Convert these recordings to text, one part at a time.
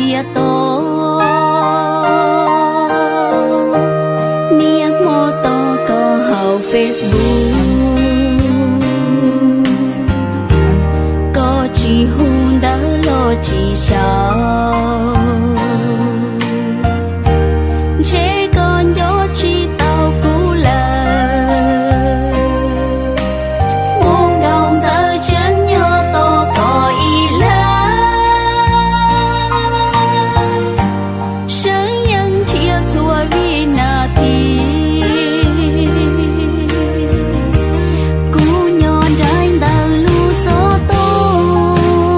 thiab tau. Niaj hmo tos koj hauv Facebook, koj tsis hu ntawv los tsis sau, ntshe koj nco tsis tau kuv lawm. Hmoob Nkauj Ntxawm tseem nyob tos koj ib leeg, seev yeej nrhiav txhua vib nas this. Kuv nyob nraim ntawm lub xov tooj,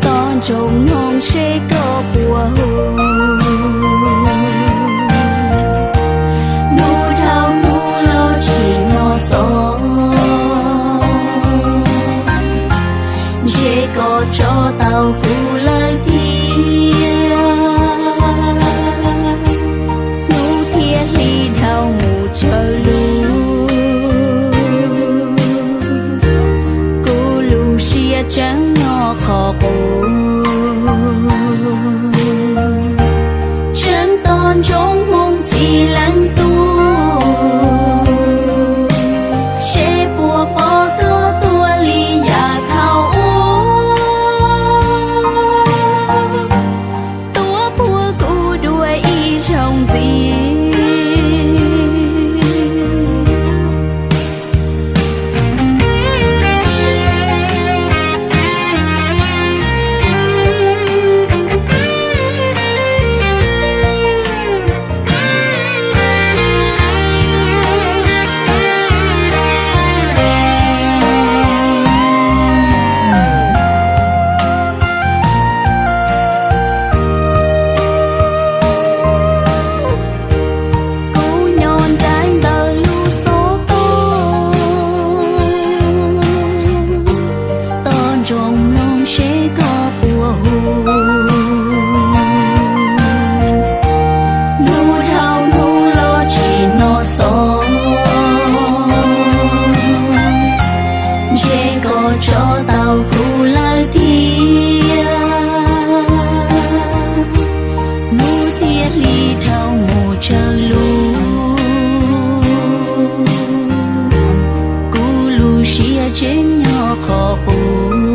tos ntsoov mloog seb koj puas hu. Hnub dhau hnub los tsis hnov xov, ntshe koj tso tau kuv lawm thiab. Hnub thiab hli dhau mus tsawg lub, kuv lub siab tseem nyob qhov qub. Tseem tos ntsoov hmoov txij leej tub, seb puas pom koj tuag li yav thaum ub, tuav puag kuv dua ib zaug ntxiv. Kuv nyob nraim ntawm lub xov tooj, tos ntsoov mloog seb koj puas hu. Hnub dhau hnub los tsis hnov xov, ntshe koj tso tau kuv lawm thiab. Hnub thiab hli dhau mus tsawg lub, kuv lub siab tseem nyob qhov qub.